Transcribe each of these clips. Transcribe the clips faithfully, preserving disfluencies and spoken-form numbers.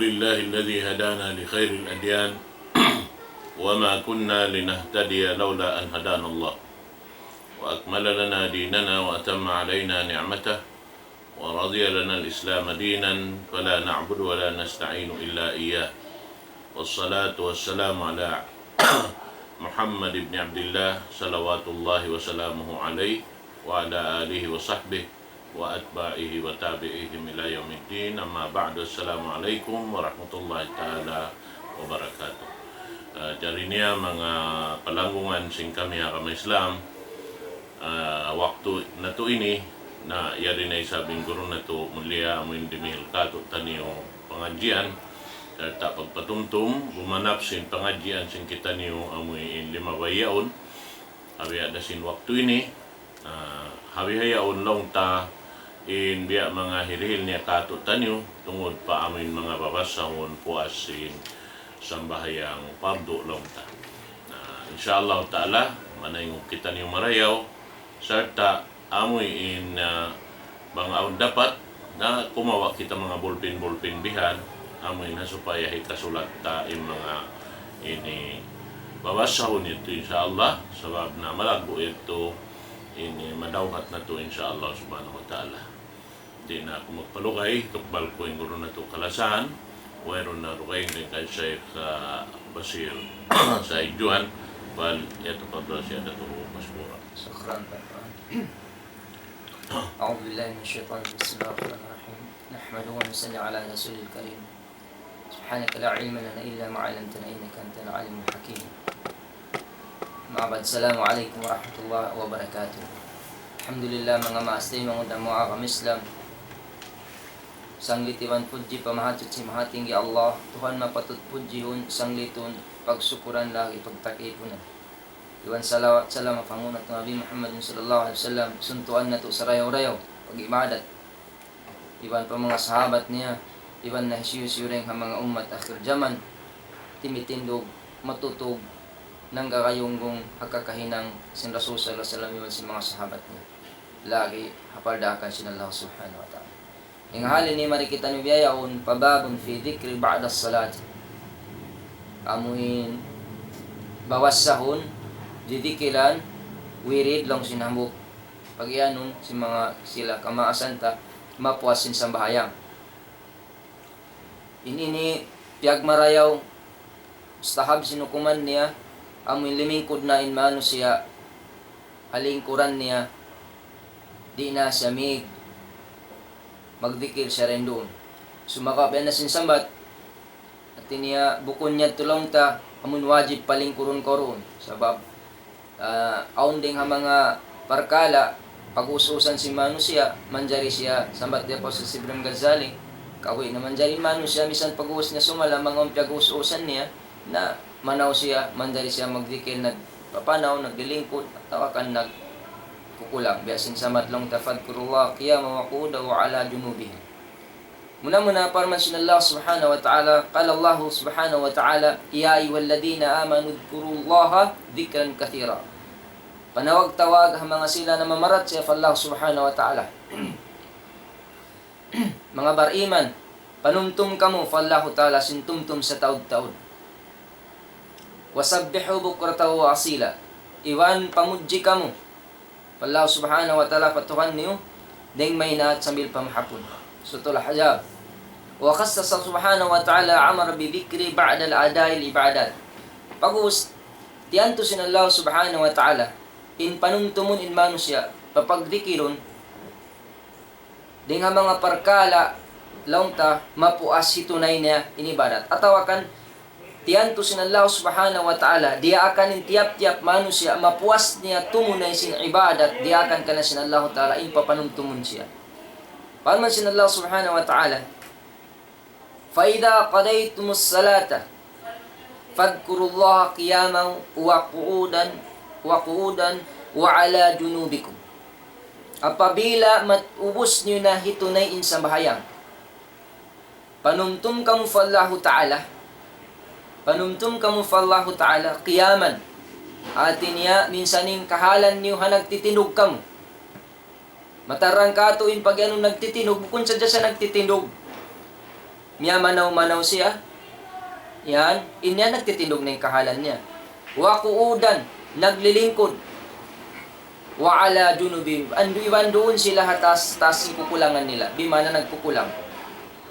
لله الذي هدانا لخير الأديان وما كنا لنهتدي لولا أن هدانا الله وأكمل لنا ديننا وأتم علينا نعمته ورضي لنا الإسلام دينا فلا نعبد ولا نستعين إلا إياه والصلاة والسلام على محمد بن عبد الله صلوات الله وسلامه عليه وعلى آله وصحبه وأتباعه وتابعيهم إلى يوم الدين. أما بعد، السلام عليكم ورحمة الله تعالى وبركاته. Ah, jari niya manga palanggungan sin kami ha agama Islam, ah, waktu natu' ini, na yari na isab in guru natu' mulia amu in dimihil kātu'niyu pangadjian, sarta' pagpatumtum, gumanap sin pangadjian sin kitaniyu amu in limabay yaun, ha biya' da sin waktu ini, ah, ha bihaun laung ta in biya' manga hirihil niya kātu'niyu, tungud pa amu in manga babasahun puas sin sambahayang pardu laung ta. Na, insya Allah ta'ala, manaynghug kitaniyu marayaw, sarta' amu in, ah, bang awn dapat, na kumawa' kita manga bulpin-bulpin bihan, amu in ha supaya hikasulat ta in manga ini babasahun yadtu, insya Allah, sabab na malaggu' yadtu ini madawhat natu', insya Allah subhanahu wa ta'ala. Di' na aku magpalugay, tukbal ku in guru natu' kalasahan, wayruun na dugaing dayn kan Shaykh, ah, Basir Said Juan, فليتفضل سيادته مشكورا. شكرا. أعوذ بالله من الشيطان الرجيم. بسم الله الرحمن الرحيم. نحمده ونصلي على رسوله الكريم. سبحانك لا علم لنا إلا ما علمتنا إنك أنت العليم الحكيم. أما بعد، السلام عليكم ورحمة الله وبركاته. Alhamdulillah, manga maas taymanghud ha agama Islam. Sanglit iban pudji pa Mahasuchi Mahatinggi Allah, Tuhan mapatut pudjihun, sanglitun, pagsukuran lagi' pagtakipunan. Iban salawat salam ha panghu' natu' Nabi Muhammadin sallallahu alayhi wasallam, suntuan natu' sarayaw-rayaw, pag-ibadat. Iban pa manga sahabat niya, iban na hisiyu-siyu dayn ha manga ummat akhir jaman, timitindug, matutug, nanggagayunggung ha kakahinang sin Rasul sallallahu alayhi wasallam iban sin manga sahabat niya. Lagi' ha pardaakan sin Allah subhanahu wa ta'ala. In hal ini mari kitaniyu bihaun pa باب في الذكر بعد الصلاة. Amu in babasahun, didikilan, wirid laung sin hambuuk. Pagiyanun sin manga sila kamaasan ta, mapuas sin sambahayang. In ini piyagmarayaw, mustahab sin hukuman niya, amu in limingkud na in manusiya', ha lingkuran niya, di' na siya mīg, magdikil siya dayn duun. Sumagawa' biya' na sin sambat, hāti niya bukun niya tuud laung ta, amun wajib palingkurun kaw duun. Sabab, ah, awn dayn ha manga parkala', pag-us-usan sin manusiya', manjari siya, sambat hi Apostle Ibrahim Ghazali, kabuhi' na manjari manusiya', misan pag-us niya sumala, manga awn piyag-us-usan niya, na manaw siya, manjari siya magdikil, nagpapanaw, naglilingkud, atawa kan nagkukulang. Biya' sin sambat laung ta, فاذكروا الله قياما وقعودا وعلى جنوبهم. Muna-muna, parman sin Allah subhanahu wa ta'ala, قال الله سبحانه وتعالى: يا أيها الذين آمنوا اذكروا الله ذكرا كثيرا. Panawag-tawag ha manga sila namamarachaya pa Allah subhanahu wa ta'ala. Manga bar-iman, panumtum kamu pa Allahu Ta'ala sin tumtum sataud-taud. وسبحوه بكرة وأصيلا. Iban pamudji kamu pa Allah Subhanahu wa Ta'ala, pa Tuhan niyu, dayng mahinaat sambil pa mahapun. Suratul Ahzab. وخصص سبحانه وتعالى الأمر بالذكر بعد أداء العبادات. Pag'ubus, tiyantu sin Allah Subhanahu wa Ta'ala in panumtumun in manusiya', papagdikirun, dayng ha manga parkala' laung ta mapuas hitunay niya in ibadat. Atawa kan tiyantu sin Allah Subhanahu wa Ta'ala, diyaakan in tiyap-tiyap manusiya' mapuas niya tumunay sin ibadat, diyaakan kaniya sin Allah Ta'ala in papanumtumun siya. Parman sin Allah Subhanahu wa Ta'ala, فإذا قضيتم الصلاة فاذكروا الله قياما وقعودا، وقعودا وعلى جنوبكم. Apabila mat-, ubus niyu na hitunay in sambahayang, panumtum kamu pa Allahu Ta'ala, panumtum kamu pa Allahu Ta'ala, qiyaman. Hāti niya, minsan in kahalan niyu ha nagtitindug kamu. Matarrang kātu' in pag-anu nagtitindug, bukun sadja siya nagtitindug. Miyamanaw-manaw siya. Yan, in yan nagtitindug na in kahalan niya. وقعودا, naglilingkud. وعلى جنوبهم, andu-, iban duun sila ha taas, taas sin kukulangan nila. Bimana nagkukulang.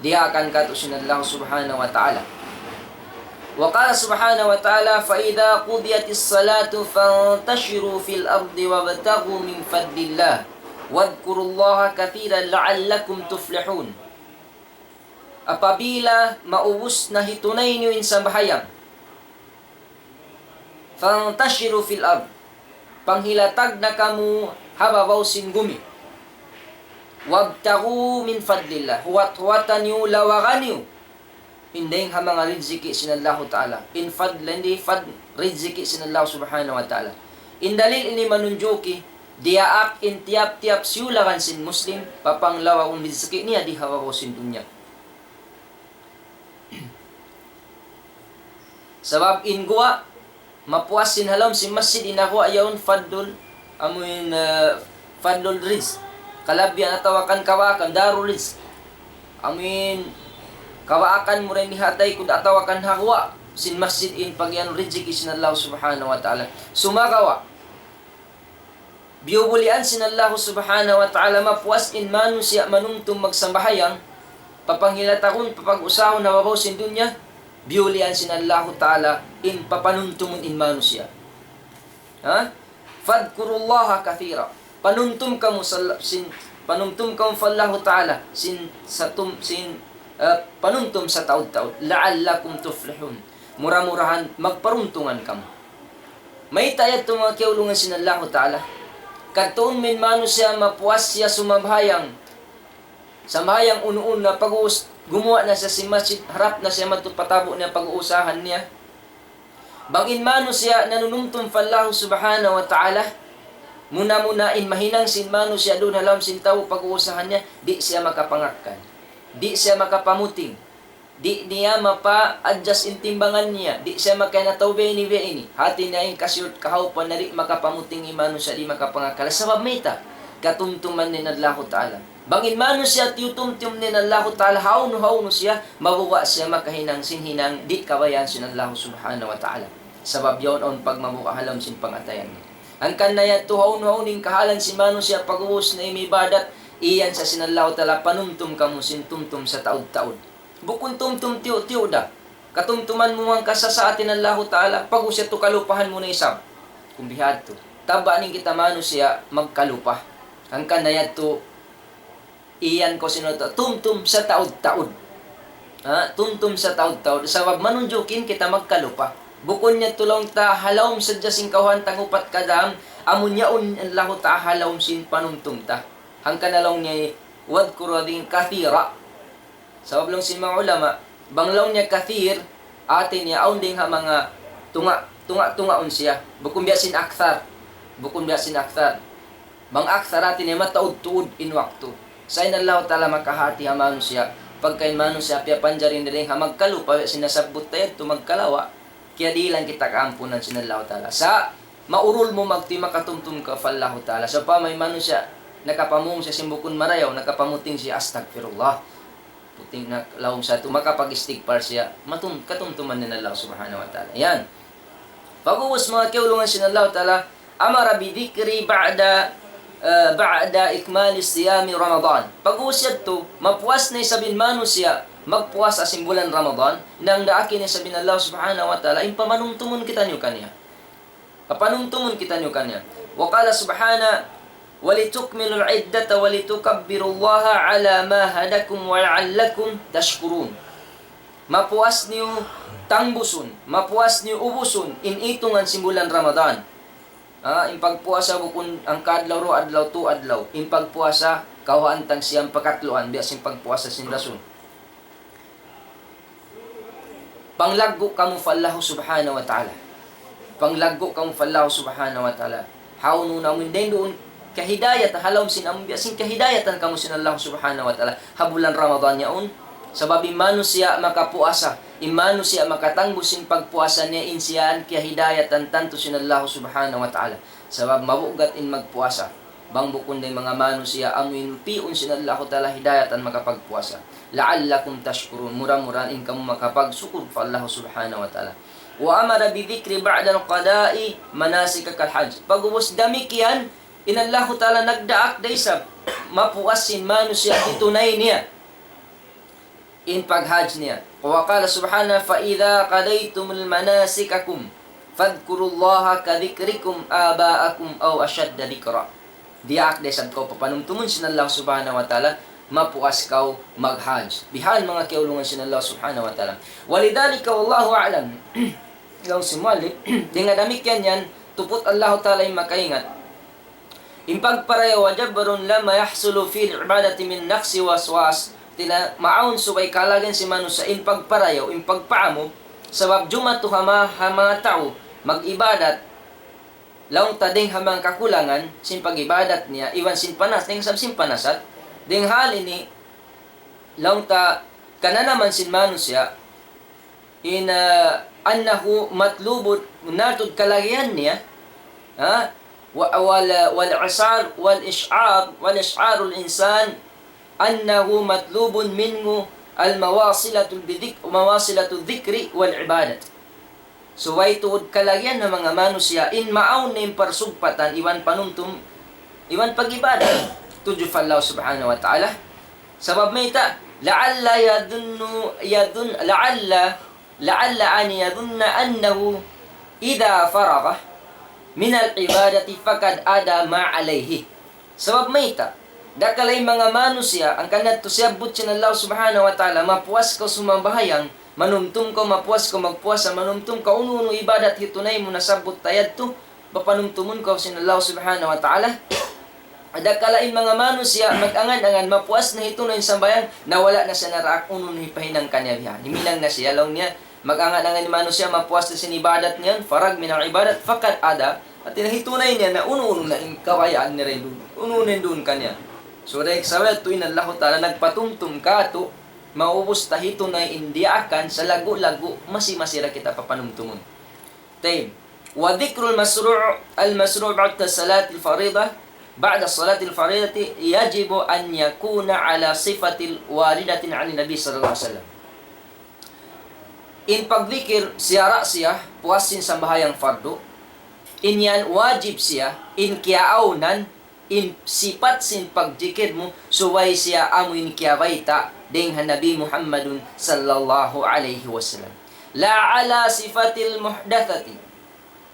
Diyaakan katu' sin Allah subhanahu wa ta'ala. وقال سبحانه وتعالى: فإذا قضيت الصلاة فانتشروا في الأرض وابتغوا من فضل الله واذكروا الله كثيرا لعلكم تفلحون. Apabila maubus na hitunay niyu in sambahayang, فانتشروا في الأرض, panghilatag na kamu ha babaw sin gumi. وابتغوا من فضل الله, huwat-huwata niyu, lawaga niyu in dayng ha manga riziki sin Allahu Ta'ala. In fadl, in fadl, riziki sin Allah subhanahu wa ta'ala. In dalil ini manunjuki, diyaak in tiyap-tiyap siyulagan sin Muslim, pa panglawagun riziki niya di ha babaw sin dunya. Sabab in guwa', mapuas sin ha lawm sin masjid, in ha guwa' yaun fadlul, amuin, eh, fadlul rizq. Kalabihan atawa kan kawaakan, darul rizq. Amuin kawaakan mu rin hatay kud atawa kan ha guwa' sin masjid in pagiyanun riziki sin Allah subhanahu wa ta'ala. Sumagawa', biyubulian sin Allah subhanahu wa ta'ala mapuas in manusiya' manumtum magsambahayang, pa panghilatagun, pa pag-usahun ha babaw sin dunya, biyubulian sin Allah ta'ala in papanumtumun in manusiya'. Ha? فاذكروا الله كثيرا. Panumtum kamu sa, sin, panumtum kamu pa Allah ta'ala, sin, satum, sin, eh, panumtum sataud-taud. لعلكم تفلحون. Mura-murahan magparuntungan kamu. Mayta' yadtu manga kiyaulungan sin Allahu Ta'ala? Kadtuun in manusiya' mapuas siya sumambahayang. Sambahayang unu-unu na pag-uus-, gumuwa' na siya sin masjid, harap na siya madtu pa tabu' niya pag-uusahan niya. Bang in manusiya' nanunumtum pa Allahu Subhanahu wa Ta'ala, muna-muna in mahinang sin manusiya' duun ha lawm sin tabu' pag-uusahan niya, di' siya makapangakkan. Di' siya makapamuting. Di' niya mapa-adjust in timbangan niya. Di' siya makahinang tau biya' ini, biya' ini. Hati niya in kasiyut kahawpan na di' makapamuting in manusiya', di' makapangakal. Sabab mayta'? Katumtuman niya in Allahu Ta'ala. Bang in manusiya' tiyutumtum niya in Allahu Ta'ala, hawnu-hawnu siya, mabuga' siya makahinang sin hinang, di' kabayaan sin Allahu Subhanahu wa Ta'ala. Sabab yaun awn pagmabuga' ha lawm sin pangatayan niya. Hangkan na yadtu hawnu-hawnu in kahalan sin manusiya' pag-ubus na imibadat, iyan sa sin Allahu Ta'ala, panumtum kamu sin tumtum sataud-taud. Bukun tumtum tiyu'-tiyu' da. Katumtuman mu hangka sa sa hati in Allahu Ta'ala, pag-ubus yadtu kalupahan mu na isab. Kumbihadtu. Taba' in kita manusiya' magkalupa. Hangkan na yadtu, iyan kaw sin Allahu Ta'ala, tumtum sataud-taud. Ha? Tumtum sataud-taud. Sabab manunjukin kita magkalupa. Bukun niya tuud laung ta ha lawm sadja sin kawhaan ta upat ka jam, amu niya in Allahu Ta'ala ha lawm sin panumtum ta. Hangkan na laung niya, واذكروا ربكم كثيرا. Sabab laung sin manga ulama, bang laung niya kathir, hati niya awn dayng ha manga tunga', tunga', tungaun siya. Bukun biya' sin akthar. Bukun biya' sin akthar. Bang akthar hati niya mataud-tuud in waktu. Sa' in Allahu Ta'ala makahati ha manusiya'. Pagka in manusiya' piyapanjari niya dayng ha magkalupa, biya' sin nasabbut ta yadtu magkalawa'. Kiyadihilan kita kaampunan sin Allahu Ta'ala. Sa' maurul mu magtuy makatumtum kaw pa Allahu Ta'ala. Sawpama in manusiya', nakapamung siya sin bukun marayaw, nakapamuting siya, astagfirullah. Puting na laung sa tu, makapag-istigfar siya, matum-, katumtuman niya in Allah Subhanahu wa Ta'ala. Yan. Pag-ubus manga kiyaulungan sin Allah Ta'ala, أمر بالذكر بعد, eh, بعد إكمال صيام رمضان. Pag-ubus yadtu, mapuas na isab in manusiya', magpuasa sin bulan Ramadan, nang daak na isab in Allah Subhanahu wa Ta'ala, in pamanumtumun kitaniyu kaniya. Papanumtumun kitaniyu kaniya. وقال سبحانه: ولتكملوا العدة ولتكبروا الله على ما هداكم ولعلكم تشكرون. Mapuas niyu tangbusun, mapuas niyu ubusun in itungan sin bulan Ramadan. Ah, in pagpuasa bukun hangka adlaw, duwa adlaw, tū adlaw. In pagpuasa kawhaan ta siyam pakatluan, biya' sin pagpuasa sin Rasul. Panglaggu' kamu pa Allah Subhanahu wa Ta'ala. Panglaggu' kamu pa Allah Subhanahu wa Ta'ala. Hawnu na amun dayn duun kahidayatan, ha lawm sin amun biya' sin kahidayatan kamu sin Allah Subhanahu wa Ta'ala. Ha bulan Ramadan yaun. Sabab in manusiya' makapuasa, in manusiya' makatangbus sin pagpuasa niya in siya yan kahidayatan tantu sin Allah Subhanahu wa Ta'ala. Sabab mabugat in magpuasa. Bang bukun da in manga manusiya' amu in pi'un sin Allahu Ta'ala hidayatan makapagpuasa. لعلكم تشكرون, mura-murahan in kamu makapagsukur pa Allah Subhanahu wa Ta'ala. وأمر بذكر بعد القضاء مناسك الحج. Pag'ubus damikkiyan, in Allahu Ta'ala nagdaak da isab mapuas sin manusiya' hitunay niya in paghajj niya. وقال سبحانه: فإذا قضيتم مناسككم فاذكروا الله كذكركم آباءكم أو أشد ذكرا. Diyaak da isab kaw papanumtumun sin Allah Subhanahu wa Ta'ala, mapuas kaw maghajj. Bihan manga kiyaulungan sin Allah Subhanahu wa Ta'ala. ولذلك والله أعلم. Laung sin muallif, dayn ha damikkiyan yan, tuput Allah Ta'ala in makaingat. In pagparayaw, وجبر لما يحصل في العبادة من نقص ووسواس. Hāti niya, maawn subay kalagihan sin manusiya' in pagparayaw, in pagpaamu, sabab jumatu ha ma-, ha manga tau mag-ibadat, laung ta dayn ha manga kakulangan sin pag-ibadat niya, iban sin panasat, dayn ha sab sin panasat, dayn ha hal ini, laung ta kananaman sin manusiya', in, ah, أنه مطلوب, bunnal tuud kalagihan niya, ha? و-, وال-, والإشعار، والإشعار، والإشعار الإنسان أنه مطلوب منه المواصلة بذك-، مواصلة الذكر والعبادة. Subay tuud kalagihan ha manga manusiya' in maawn na in parsugpatan iban panumtum, iban pag-ibadat tudju pa Allah Subhanahu wa Ta'ala. Sabab mayta', لعل يظن، يظن، لعل، لعل أن يظن أنه إذا فرغ من العبادة فقد أدى ما عليه. Sabab mayta', dakala' in manga manusiya', hangkan yadtu siyabbut sin Allah Subhanahu wa Ta'ala, mapuas kaw sumambahayang, manumtum kaw, mapuas kaw magpuasa, manumtum kaw unu-unu ibadat hitunay mu nasabbut ta yadtu, papanumtumun kaw sin Allah Subhanahu wa Ta'ala. Dakala' in manga manusiya' mag-angan-angan mapuas na hitunay in sambahayang, na wala' na siya naraak unu-unu hipahinang kaniya bihan. Himinang na siya, laung niya, mag-angan-angan in manusiya' mapuas na sin ibadat niya, فرغ من العبادة فقد أدى. Hāti niya hitunay niya na unu-unu na in kabayaan niya duun. Unu-unu in duun kaniya. So, dayn ha sabab yadtu in Allahu Ta'ala nagpatumtum kātu', maubus ta hitunay in diyaakan, salaggu'-laggu', masi-masi da kita papanumtumun. طيب. وذكر المشروع، المشروع بعد صلاة الفريضة، بعد صلاة الفريضة يجب أن يكون على صفة واردة عن النبي صلى الله عليه وسلم. In pagdikir siyara' siya, puas sin sambahayang fardu, in yan wajib siya, in kiyaawnan, in sipat sin pagdikir mu, subay siya amu in kiyabayta' dayn ha Nabi Muhammadun sallallahu alayhi wasallam. لا على صفة المحدثة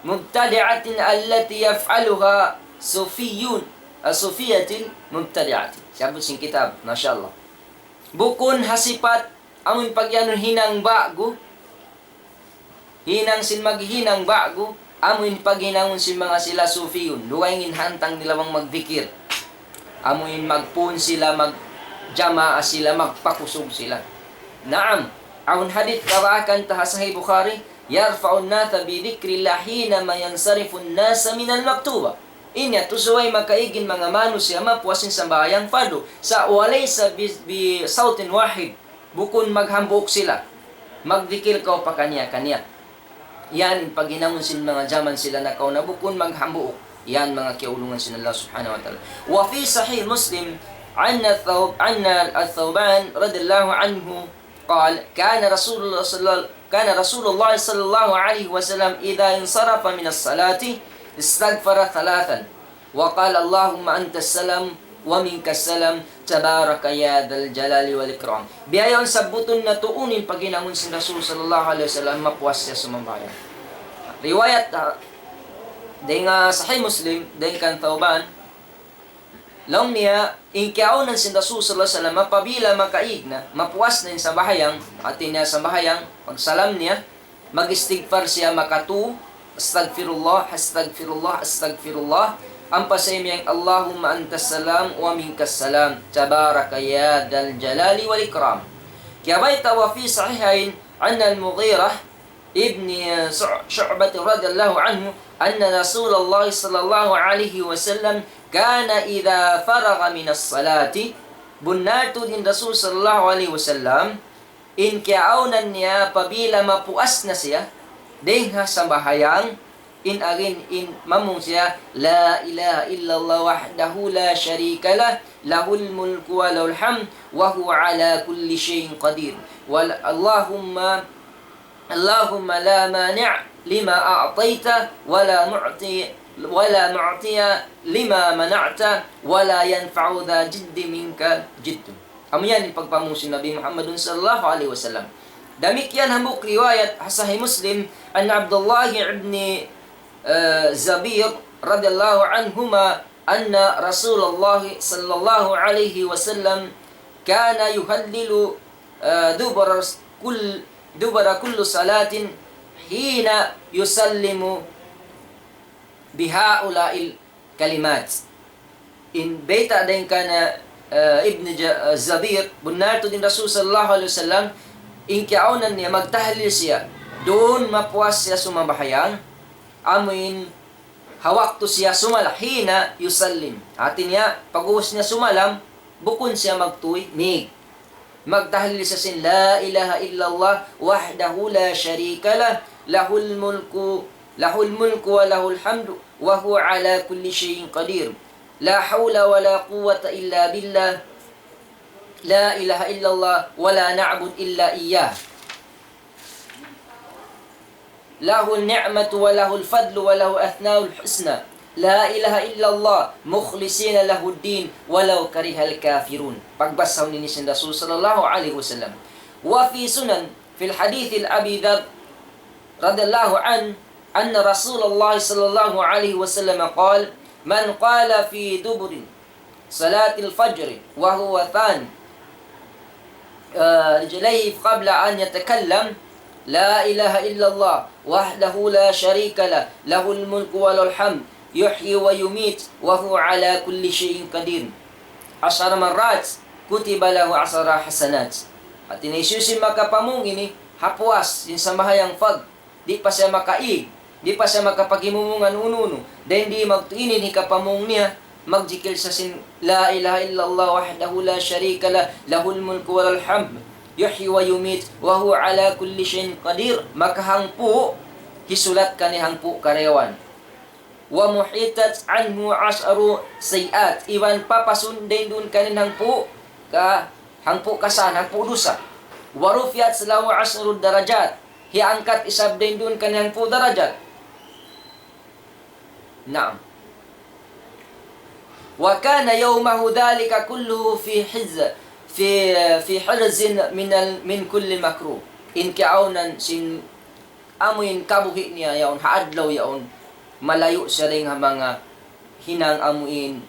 المبتدعة التي يفعلها صوفيون، الصوفية المبتدعة. Siyabbut sin kitab, masha Allah. Bukun ha sipat amu in pag-iyanun hinang ba'gu, hinang sin maghihinang ba'gu, amu in paghinangun sin manga sila sufiyun, dugaing in hantang nila bang magdikir. Amu in magpun sila, magjamaa sila, magpakusug sila. Naam, awn hadith kabaakan ta ha Sahih Bukhari, يرفع الناس بذكر الله حينما ينصرف الناس من المكتوبة. In yadtu subay makaig in manga manusiya' mapuas sin sambahayang fardu. Sa' وليس ب-, بصوت واحد. Bukun maghambuuk sila. Magdikir kaw pakaniya-kaniya. Yan in paghinangun sin manga jaman sila nakauna bukun maghambuuk. Yan manga kiyaulungan sin Allah Subhanahu wa Ta'ala. وفي صحيح مسلم عن الثوب-، عن الثوبان رضي الله عنه قال: كان رسول الله صلى الله، كان رسول الله صلى الله عليه وسلم إذا انصرف من الصلاة استغفر ثلاثا وقال: اللهم أنت السلام ومنك السلام تباركت يا ذا الجلال والإكرام. Bihaun sabbutun natu' unu in paghinangun sin Rasul sallallahu alayhi wasallam mapuas siya sumambahayang. Riwayat, ah, dayn ha Sahih Muslim, dayn kan Thawban, laung niya, in kiyaawnan sin Rasul sallallahu alayhi wasallam, apabila makaig na, mapuas na in sambahayang, hāti niya sambahayang, pagsalam niya, mag-istighfar siya makatu, أستغفر الله، أستغفر الله، أستغفر الله. Ampa siya imiyan, اللهم أنت السلام ومنك السلام تباركت يا ذا الجلال والإكرام. Kiyabayta', وفي الصحيحين عن المغيرة بن شع-، شعبة رضي الله عنه أن رسول الله صلى الله عليه وسلم كان إذا فرغ من الصلاة, bunnal tuud in Rasul sallallahu alayhi wasallam, in kiyaawnan niya apabila mapuas na siya dayn ha sambahayang, in agin in mamung siya, لا إله إلا الله وحده لا شريك له، له الملك وله الحمد وهو على كل شيء قدير. وال-، اللهم، اللهم لا مانع لما أعطيت ولا معطي، ولا معطي لما منعت ولا ينفع ذا الجد منك الجد. Amu yan in pagpamung sin Nabi Muhammadun sallallahu alayhi wasallam. Damikkiyan hambuuk riwayat ha Sahih Muslim, عن عبد الله بن الزبير رضي الله عنهما أن رسول الله صلى الله عليه وسلم كان يهلل دبر كل، دبر كل صلاة حين يسلم بهؤلاء الكلمات. In bayta' dayn kan, eh, Ibn Ja-, eh, Zabir, bunnal tuud in Rasul sallallahu alayhi wasallam, in kiyaawnan niya magtahlil siya, duun mapuas siya sumambahayang, amuin ha waktu siya sumalam, حين يسلم. Hati niya, pag'ubus niya sumalam, bukun siya magtuy, mig. Magtahlil siya sin, لا إله إلا الله وحده لا شريك له، له الملك، له الملك وله الحمد وهو على كل شيء قدير. لا حول ولا قوة إلا بالله. لا إله إلا الله ولا نعبد إلا إياه. له النعمة وله الفضل وله الأسماء الحسنى. لا إله إلا الله مخلصين له الدين ولو كره الكافرون. Pagbasahun ini sin Rasul sallallahu alayhi wasallam. وفي سنن، في الحديث الأبي ذر رضي الله عنه أن رسول الله صلى الله عليه وسلم قال: من قال في دبر صلاة الفجر وهو ثاني، آه، رجليه قبل أن يتكلم: لا إله إلا الله وحده لا شريك له، له الملك وله الحمد، يحيي ويميت وهو على كل شيء قدير، عشر مرات كتب له عشر حسنات. Hati niya hisiyu-siyu in makapamung ini, ha puas sin sambahayang fard, di' pa siya makaig, di' pa siya makapaghimumungan unu-unu. Dayn di magtuy in hikapamung niya, magjikil siya sin, لا إله إلا الله وحده لا شريك له، له الملك وله الحمد، يحيي ويميت، وهو على كل شيء قدير. Maka hangpu', hisulat kaniya hangpu' karayawan. ومحيطت عنه عشر سيئات. Iban papasun dayn duun kaniya hangpu' ka, hangpu' kasaan, hangpu' dusa. ورفعت له عشر درجات. Hiyaangkat isab dayn duun kaniya hangpu' darajat. Naam. وكان يومه ذلك كله في حرز، في، في حرز من ال-، من كل مكروه. In kiyaawnan sin amuin kabuhi' niya yaun, ha adlaw yaun, malayu' siya dayn ha manga hinang amuin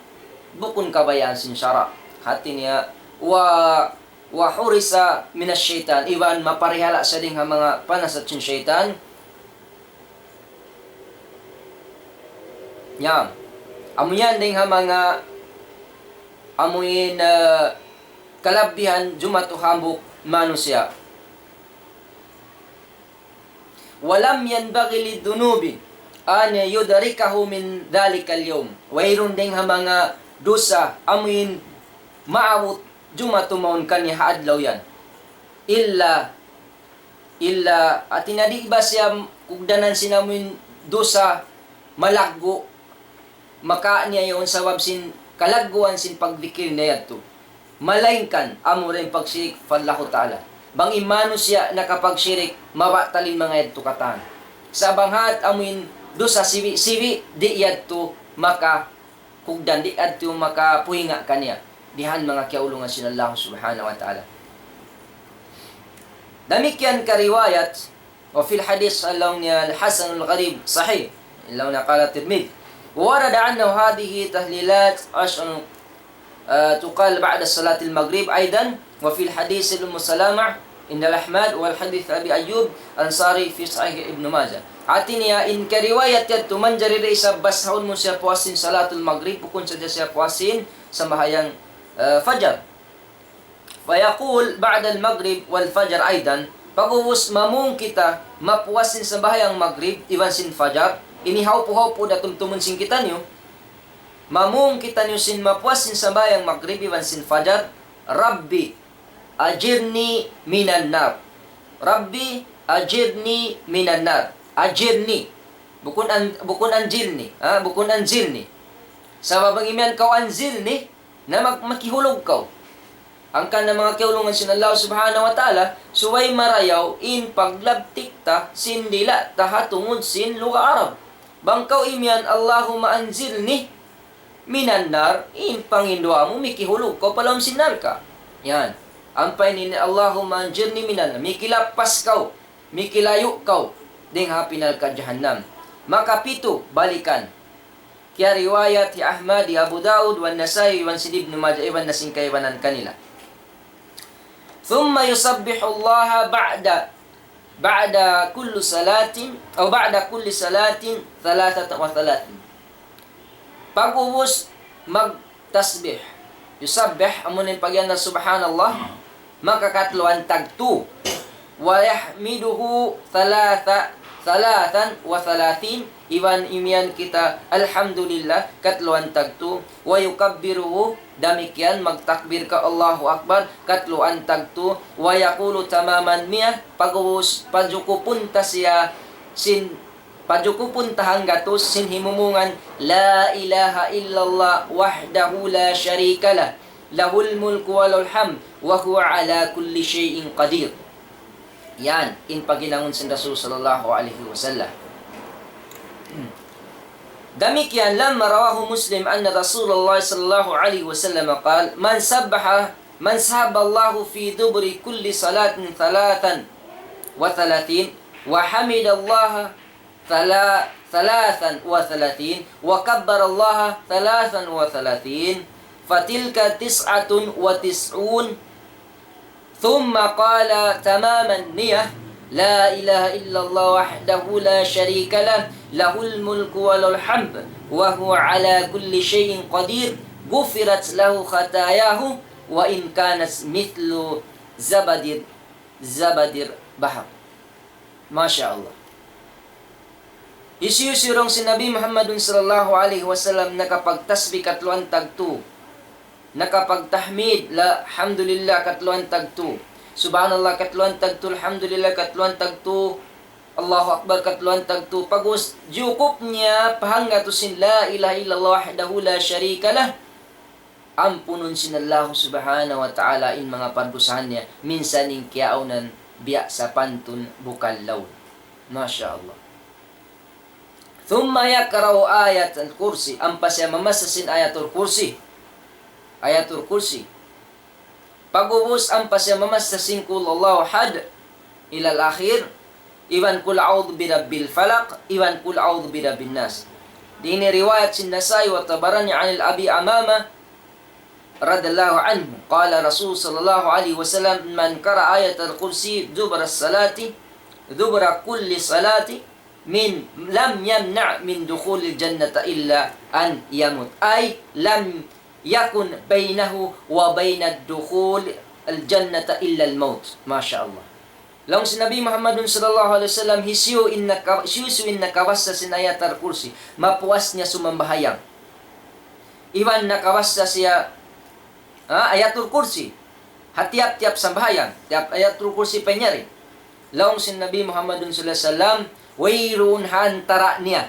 bukun kabayaan sin sara'. Hati niya, wa, وحرس من الشيطان, iban maparihala' siya dayn ha manga panasat sin saytan. Yan. Amu yan dayn ha manga amuin, ah, kalabihan jumatu hambuuk manusiya'. ولم ينبغي لذنوب أن يدركه من ذلك اليوم. Wayruun dayn ha manga dusa amuin maabut jumatu mawn kaniya ha adlaw yan. إلا، إلا, hati niya di' ba siya kugdanan sin amuin dusa malaggu', makawa' niya yaun sabab sin kalagguan sin pagdikil niya yadtu. Malaingkan amura in pagsirik pa Allahu Ta'ala. Bang in manusiya' nakapagshirik, mabatal in manga yadtu katan. Sa' bang hat amuin dusa sibi'-sibi', di' yadtu makakugdan, di' yadtu makapuhinga kaniya. Dihan manga kiyaulungan sin Allah Subhanahu wa Ta'ala. Damikkiyan ka riwayat, وفي الحديث laung niya حسن غريب صحيح. Laung niya قال الترمذي. وورد أن هذه التهليلات عشر، آه، تقال بعد صلاة المغرب أيضا، وفي الحديث أم سلمة عند أحمد، والحديث أبي أيوب الأنصاري في صحيح ابن ماجه. Hati niya in kariwayat yadtu manjari da isab basahun mu siya puas sin salatul maghrib, bukun sadja siya puas sin sambahayang, eh, fajar. فيقول بعد المغرب والفجر أيضا, pag'ubus mamung kita mapuas sin sambahayang maghrib iban sin fajar, ini hawpu'-hawpu' da tumtumun sin kitaniyu, mamung kitaniyu sin mapuas sin sambahayang maghrib iban sin fajar, رب أجرني من النار. رب أجرني من النار. أجرني. Bukun an-, bukun anzilni, ha? Bukun anzilni. Sabab bang imiyan kaw anzilni, na mag-, makihulug kaw. Hangkan na manga kiyaulungan sin Allah Subhanahu wa Ta'ala, subay marayaw in paglabtik ta sin dila' ta ha tungud sin lugha Arab. Bang kaw imiyan, "Allahumma anzilni minan nar," in panghinduwaa mu, mikihulug kaw pa lawm sin narka'. Yan. Ampa ini, "Allahumma anzilni minan nar," mikilappas kaw, mikilayu' kaw dayn ha api narka' jahannam. Makapitu, balikan. Kiyariwayat hi Ahmad, hi Abu Daud, wan Nasai, iban sin Ibnu Majah, iban na sin kaibanan kanila. ثم يسبح الله بعد، بعد كل صلاة، أو بعد كل صلاة ثلاثة وثلاثين. Pag'ubus magtasbih. Yusabbih, amu in pag-iyan na subhanallah, makakatluan tagtu. ويحمده ثلاثة، ثلاثا وثلاثين, iban imiyan kita alhamdulillah, katluan tagtu. ويكبره, damikkiyan magtakbir ka Allahu Akbar, katluan tagtu. ويقول تمام المئة, pag'ubus, pajukupun ta siya sin, pajukupun ta hanggatus sin himumungan, لا إله إلا الله وحده لا شريك له، له الملك وله الحمد وهو على كل شيء قدير. Yan, in paghinangun sin Rasul sallallahu alayhi wasallam. Damikkiyan, لما رواه مسلم أن رسول الله صلى الله عليه وسلم قال: من سبح، من سبح الله في دبر كل صلاة ثلاثا وثلاثين، وحمد الله ثلا-، ثلاثا وثلاثين، وكبر الله ثلاثا وثلاثين، فتلك تسعة وتسعون، ثم قال تمام النية: لا إله إلا الله وحده لا شريك له، له الملك وله الحمد، وهو على كل شيء قدير، غفرت له خطاياه وإن كانت مثل زبد، زبد البحر. Masha Allah. Hisiyu-siyu, laung sin Nabi Muhammadun sallallahu alayhi wasallam, nakapagtasbih katluan tagtu, nakapagtahmid, la, alhamdulillah, katluan tagtu, subhanallah, katluan tagtu, alhamdulillah, katluan tagtu, Allahu Akbar, katluan tagtu. Pag'ubus, jukup niya pa hanggatus sin لا إله إلا الله وحده لا شريك له. Ampunun sin Allahu Subhanahu wa Ta'ala in manga pardusahan niya, minsan in kiyaunan biya' sapantun bukal laung. Masha Allah. ثم يقرأ آية الكرسي, ampa siya mamassa sin Ayatul Kursi. Ayatul Kursi. Pag'ubus ampa siya mamassa sin قل هو الله أحد إلى الأخير, iban قل أعوذ برب الفلق, iban قل أعوذ برب الناس. Ini riwayat sin Nasai wa Tabarani عن أبي أمامة رضي الله عنه قال رسول صلى الله عليه وسلم: من قرأ آية الكرسي دبر الصلاة، دبر كل صلاة، من، لم يمنع من دخول الجنة إلا أن يموت، أي لم يكن بينه وبين دخول الجنة إلا الموت. Masha Allah. Laung sin Nabi Muhammadun sallallahu alayhi wasallam, hisiyu in naka-, hisiyu-siyu in nakabassa sin Ayatul Kursi, mapuas niya sumambahayang. Iban nakabassa siya, ha, Ayatul Kursi. Ha tiyap-tiyap sambahayang, tiyap Ayatul Kursi panyari. Laung sin Nabi Muhammadun sallallahu alayhi wasallam, wayruun ha antara' niya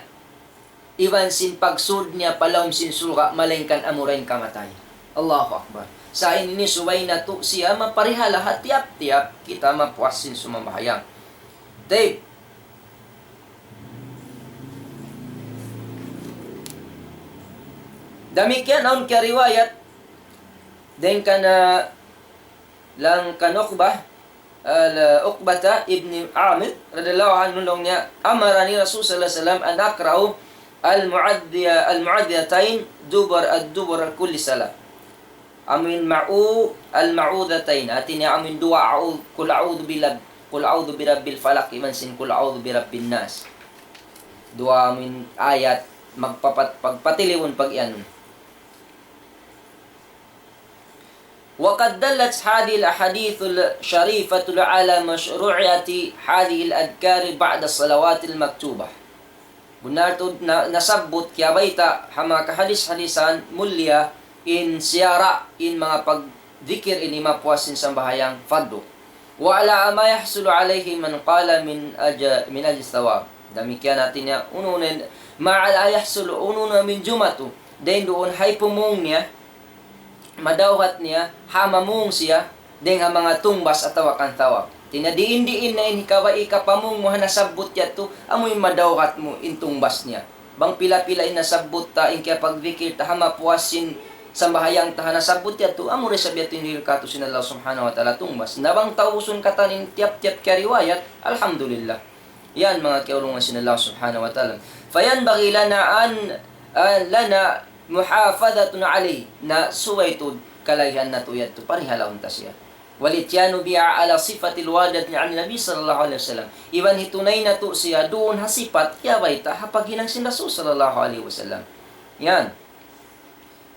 iban sin pagsud niya pa lawm sin surga', malaingkan amura in kamatay. Allahu Akbar. Sa' ini subay natu' siya maparihala ha tiyap-tiyap kita mapuas sin sumambahayang. Tayyib. Damikkiyan awn kiyariwayat dayn kan, ah, laung kan Uqbah, al-, Uqbata ibn Amir radiyallahu anhu, laung niya, أمرني رسول صلى الله عليه وسلم أن أقرأ المعوذ-، المعوذتين دبر، دبر كل صلاة. Amuin ma'u-, al-ma'udhatayn. Hati niya amuin duwa a'u-, قل أعوذ برب-، قل أعوذ برب الفلق iban sin قل أعوذ برب الناس. Duwa amuin ayat magpapat-, pagpatiliun pag-iyanun. وقد دلت هذه الأحاديث الشريفة على مشروعية هذه الأذكار بعد الصلوات المكتوبة. Bunnal tuud na-, nasabbut, kiyabayta' ha manga kahadis-hadisan mulia in siyara' in manga pagdikir ini mapuas sin sambahayang fardu. وعلى ما يحصل عليه من قال من أج-، من أجل الثواب. Damikkiyan hati niya, unu na, مع لا يحصل, unu na minjumatu, dayn duun ha pamung niya, madawhat niya, ha mamung siya, dayn ha manga tungbas atawa kan thawab. Hati niya diin-diin na in hikabay kapamung mu ha nasabbut yadtu, amu in madawhat mu in tungbas niya. Bang pila-pila in nasabbut ta, in kiyapagdikir ta, ha mapuas sin sambahayang ta ha nasabbut yadtu, amu da isab yadtu in dihil kātu' sin Allah Subhanahu wa Ta'ala tungbas. Na bang taubusun katan in tiyap-tiyap kiyariwayat, alhamdulillah. Yan, manga kiyaulungan sin Allah Subhanahu wa Ta'ala. فينبغي لنا أن, أن لنا محافظة عليه. Na subay tuud kalagihan natu' yadtu, parihalahun ta siya. والإتيان بها على الصفة الواردة عن النبي صلى الله عليه وسلم. Iban hitunay natu' siya duun ha sipat kiyabayta' ha paghinang sin Rasul sallallahu alayhi wasallam. Yan.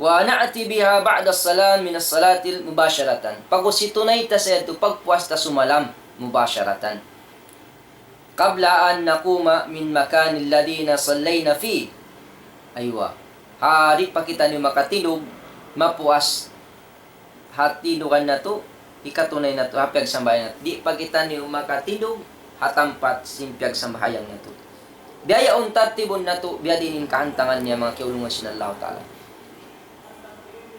ونأتي بها بعد السلام من الصلاة مباشرة. Pag'ubus hitunay ta siya yadtu pagpuas ta sumalam, مباشرة. قبل أن نقوم من مكان الذين صلينا فيه. Aywa. Ha, di' pa kitaniyu makatindug, mapuas ha tindugan natu', hikatunay natu', ha piyagsambahayang natu'. Di' pa kitaniyu makatindug ha tampat sin piyagsambahayang natu'. Biya' yaun tartibun natu', biya' diin in kahantangan niya, manga kiyaulungan sin Allah Ta'ala.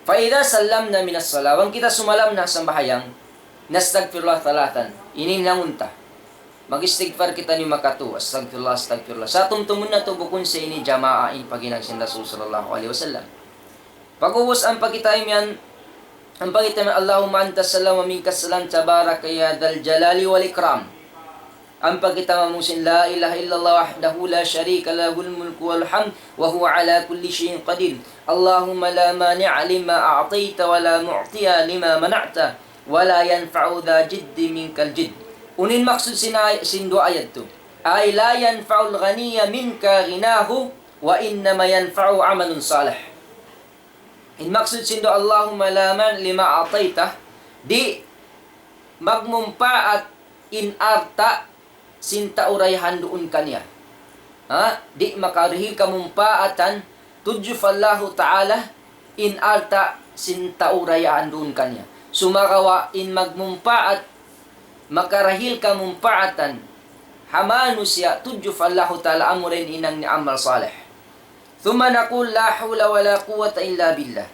فإذا سلمنا من الصلاة, bang kita sumalam na sambahayang, نستغفر الله ثلاثا. Ini nangunta. Mag-istighfar kitaniyu makatu, أستغفر الله، أستغفر الله. Sa' tumtumun natu' bukun sa ini jamaa in paghinang sin Rasul sallallahu alayhi wasallam. Pag'ubus ampa kita imiyan, ampa kita imiyan, اللهم أنت السلام ومنك السلام تباركت يا ذا الجلال والإكرام. Ampa kita mamung sin لا إله إلا الله وحده لا شريك له الملك والحمد وهو على كل شيء قدير. اللهم لا مانع لما أعطيت ولا معطي لما منعت ولا ينفع ذا الجد منك الجد. Unu in maksud sin ay-, sin duwaa yadtu? أي لا ينفع الغني منك غناه وإنما ينفعه عمل صالح. In maksud sin duwaa, اللهم لا مانع لما أعطيت, di' magmumpaat in alta' sin tau dayahan duun kaniya. Ha? Di' makarihil kamumpaatan tudju pa Allahu Ta'ala in alta' sin tau dayahan duun kaniya. Sumagawa' in magmumpaat, makarihil kamumpaatan ha manusiya' tudju pa Allahu Ta'ala, amura in hinang niya amal salih. ثم نقول: لا حول ولا قوة إلا بالله.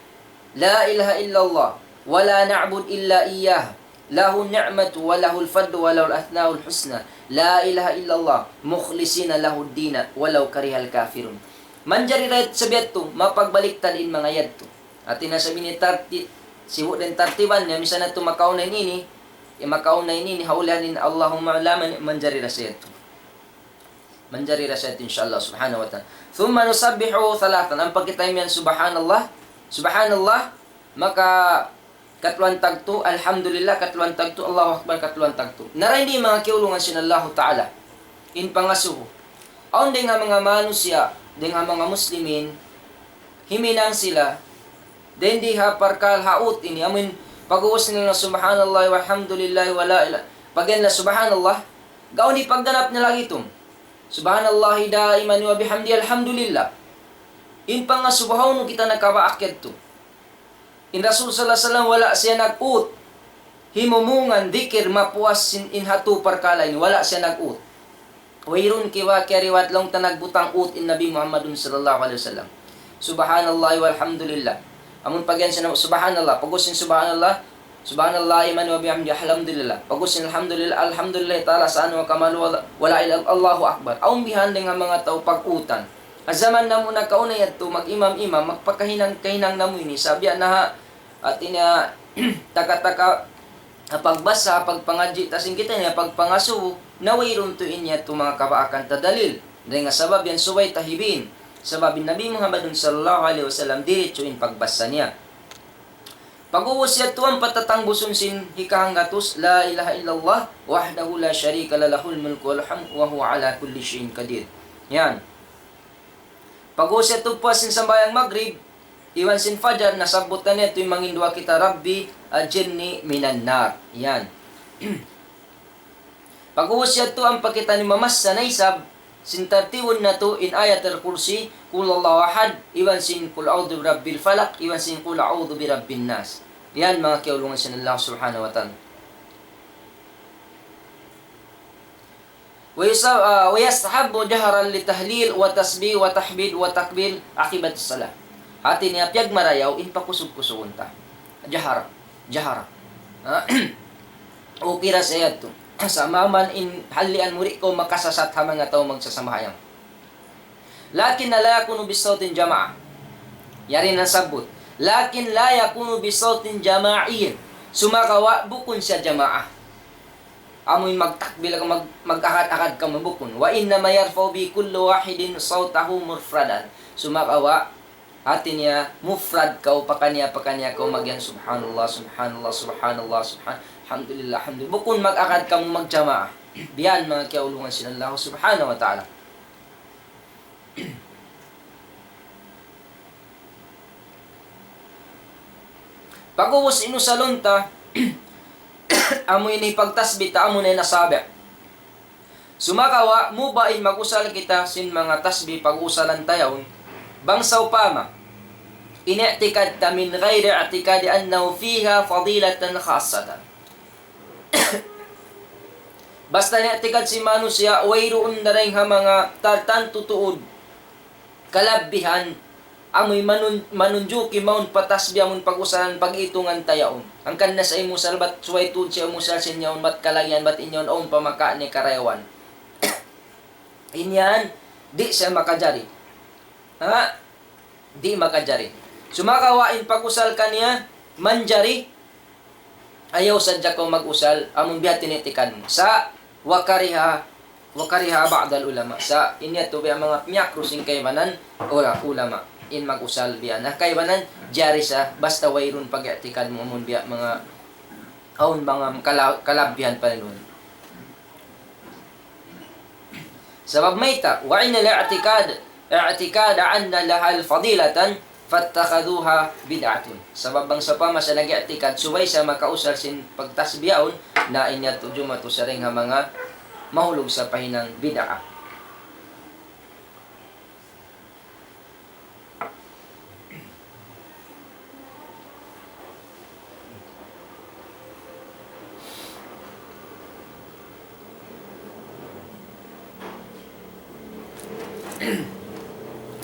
لا إله إلا الله. ولا نعبد إلا إياه. له النعمة وله الفضل وله الأسماء الحسنى. لا إله إلا الله. مخلصين له الدين ولو كره الكافرون. Manjari da isab yadtu, mapagbaliktad in manga yadtu. Hati niya sa' ini tarti-, sibu' da in tartiban niya, misan natu' makauna in ini, ya makauna in ini, ha ulihan in اللهم لا مانع, manjari da isab yadtu. Manjari da isab yadtu, insya Allah subhanahu wa ta'ala. ثم نسبح ثلاثا. Ampa kita imiyan subhanallah, subhanallah, maka katluan tagtu, alhamdulillah, katluan tagtu, Allahu Akbar, katluan tagtu. Na dayn di, manga kiyaulungan sin Allahu Ta'ala, in pangasubu. Awn dayn ha manga manusiya', dayn ha manga muslimin, himinang sila, dayn di ha parkala' ha ut ini, amuin pag'ubus nila subhanallah walhamdulillah wa la ilah. Pag-iyan nila subhanallah, gaun di pagganap nila itum. سبحان الله دائما وبحمده الحمد لله. In pangasubu, hawnu kita nakabaak yadtu? In Rasul sallallahu alayhi wasallam wala' siya nag-ut himumungan dikir mapuas sin in hatu parkala' ini, wala' siya nag-ut. Wayruun kiwa-, kiyariwayat laung ta nagbutang ut in Nabi Muhammadun sallallahu alayhi wasallam. سبحان الله والحمد لله. Amun pag-iyan siya na subhanallah, pag'ubus sin subhanallah, سبحان الله دائما وبحمده الحمد لله. Pag'ubus sin alhamdulillah, الحمد لله تعالى شأنه وكماله ولا إله إلا الله أكبر. Awn bihan dayn ha manga tau pag-utan. Ha jaman namu' nakauna yadtu, mag-imam-imam, magpakahinang-kahinang namu' ini. Sa' biya' na ha, hati niya, taka-taka, ha pagbasa, ha pagpangadji' ta sin kitaniyu, ha pagpangasubu, na wayruun tuud in yadtu manga kabaakan ta dalil. Dayn ha sabab yan subay ta hibin. Sabab in Nabi Muhammadun sallallahu alayhi wasallam, diritsu in pagbasa niya. Pag'ubus yadtu ampa ta tangbusun sin hikahanggatus, لا إله إلا الله وحده لا شريك له، له الملك وله الحمد وهو على كل شيء قدير. Yan. Pag'ubus yadtu puas sin sambahayang magrib, iban sin fajar, nasabbut ta na yadtu in mangin duwaa kita, رب أجرني من النار. Yan. Pag'ubus yadtu ampa kitaniyu mamassa na isab, sin tartibun natu' in Ayatul Kursi, قل هو الله أحد, iban sin قل أعوذ برب الفلق, iban sin قل أعوذ برب الناس. Yan manga kiyaulungan sin Allah subhanahu wa ta'ala. ويس-، آه، ويستحب جهرا للتهليل والتسبيح والتحميد والتكبير عقب الصلاة. Hati niya piyagmarayaw in pakusug-kusugun ta. Jahar, jahar. Ha? Okay ra sa yadtu. Sa' maman in halian mu di' kaw makasasat ha manga tau magsasambahayang. لكن لا يكون بصوت جماعة. Yari na sabbut. لكن لا يكون بصوت جماعي. Sumagawa' bukun siya jamaah. Amuin magtakbir ka, mag-, mag-akad-akad kamu, bukun. وإنما يرفع به كل واحد صوته مفردا. Sumagawa', hati niya, mufrad kaw, pakaniya-pakaniya kaw, magiyan, "Subhanallah, subhanallah, subhanallah, subhan-, alhamdulillah, alhamdulillah." Bukun mag-akad kamu magjamaah. Biya' yan manga kiyaulungan sin Allah subhanahu wa ta'ala. Pag'ubus in usalun ta, amu ini pagtasbih ta, amu na in asabi'. Sumagawa', mubah in mag-usal kita sin manga tasbih pag-usalan ta yaun. Bang sawpama, in i'tikad ta من غير اعتقاد أنه فيها فضيلة خاصة. Basta in i'tikad sin manusiya', wayruun dayn ha manga tartantu tuud kalabbihan, amuin manun-, manunjuki mawn pa tasbih, amun pag-usalan, pag-itungan ta yaun. Hangkan na sa imusal, bat subay tuud siya imusal sin yaun, bat kalagihan, bat in yaun, awn pa makawa' niya karayawan. In yan, di' siya makajari. Ha? Di' makajari. Sumagawa' in pag-usal kaniya, manjari, ayaw sadja kaw mag-usal, amun biya' ha yan in i'tikad mu. Sa' وكره، وكره بعض العلماء. Sa' in yadtu biya' manga miyakruh sin kaibanan ula-, ulama. In mag-usal biya' na kaibanan, jari sa, basta wayruun pag-i'tikad mu, amun biya' manga, awn manga kala-, kalabbihan pa rin. Sabab mayta', وإن الاعتقاد، اعتقاد أن لها فضيلة فاتخذوها بدعة. Sabab bang sawpama siya nag-i'tikad, subay siya makausal sin pagtasbih yaun, na in yadtu jumatu siya dayn ha manga mahulug sa pahinang bid'a.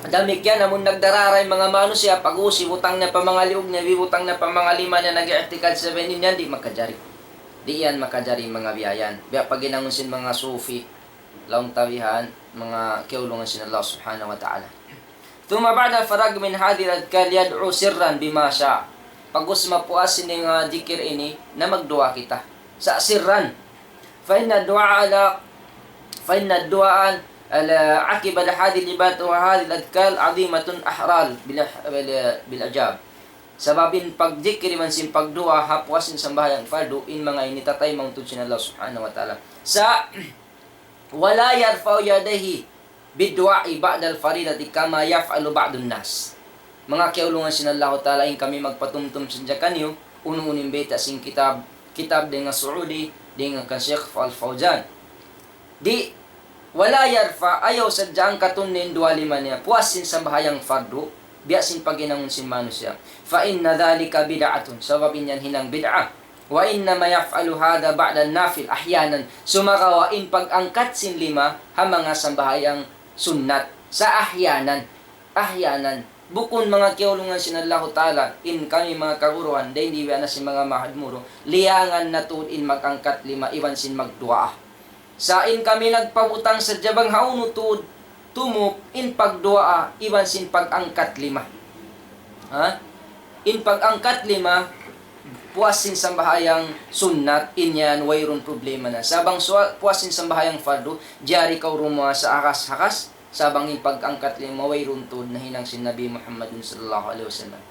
Damikkiyan amun nagdarara in manga manusiya', pag'ubus hibutang niya pa manga liug niya, hibutang niya pa manga lima niya, nag-i'tikad siya biya' ini, yan di' makajari. Di' yan makajari manga biya' yan. Biya' paghinangun sin manga sufi. Laung ta bihan, manga kiyaulungan sin Allah Subhanahu wa Ta'ala. ثم بعد الفراغ من هذه الأذكار يدعو سرا بما شاء. Pag'ubus mapuas sin manga dikir ini, na magduwaa kita. Sa' sirran. فإن الدعاء على، فإن الدعاء على عقب هذه العبادات وهذه الأذكار عظيمة أحرى بال-، بال-، بالإجابة. Sabab in pagdikir iban sin pagduwaa ha puas sin sambahayang fardu, in manga ini tataymaun tuud sin Allah Subhanahu wa Ta'ala. Sa' ولا يرفع يديه بالدعاء بعد الفريضة كما يفعل بعض الناس. Manga kiyaulungan sin Allahu Ta'ala, in kami magpatumtum sadja kaniyu, unu-unu in bayta' sin kitab, kitab dayn ha Saudi, dayn ha kan Sheikh Al Fawzan. Di', ولا يرفع, ayaw sadja angkatun in duwa lima niya, puas sin sambahayang fardu, biya' sin paghinangun sin manusiya'. فإن ذلك بدعة, sabab in yan hinang bid'a. وإنما يفعل هذا بعد النوافل أحيانا. Sumagawa' in pag-angkat sin lima ha manga sambahayang sunnat. Sa' ahyanan. Ahyanan. Bukun manga kiyaulungan sin Allahu Ta'ala, in kami manga kaguruhan, dayn di biya' na sin manga mahadmuru, liyangan na tuud in mag-angkat lima iban sin magduwaa. Sa' in kami nagpabutang sadja bang hawnu tuud tumūp in pagduwaa iban sin pag-angkat lima. Ha? In pag-angkat lima, puas sin sambahayang sunnat, in yan wayruun problema na. Sa' bang suwa-, puas sin sambahayang fardu, jari kaw rumuwaa sa' hakas-hakas, sa' bang in pag-angkat lima wayruun tuud nahinang sin Nabi Muhammadun sallallahu alayhi wasallam.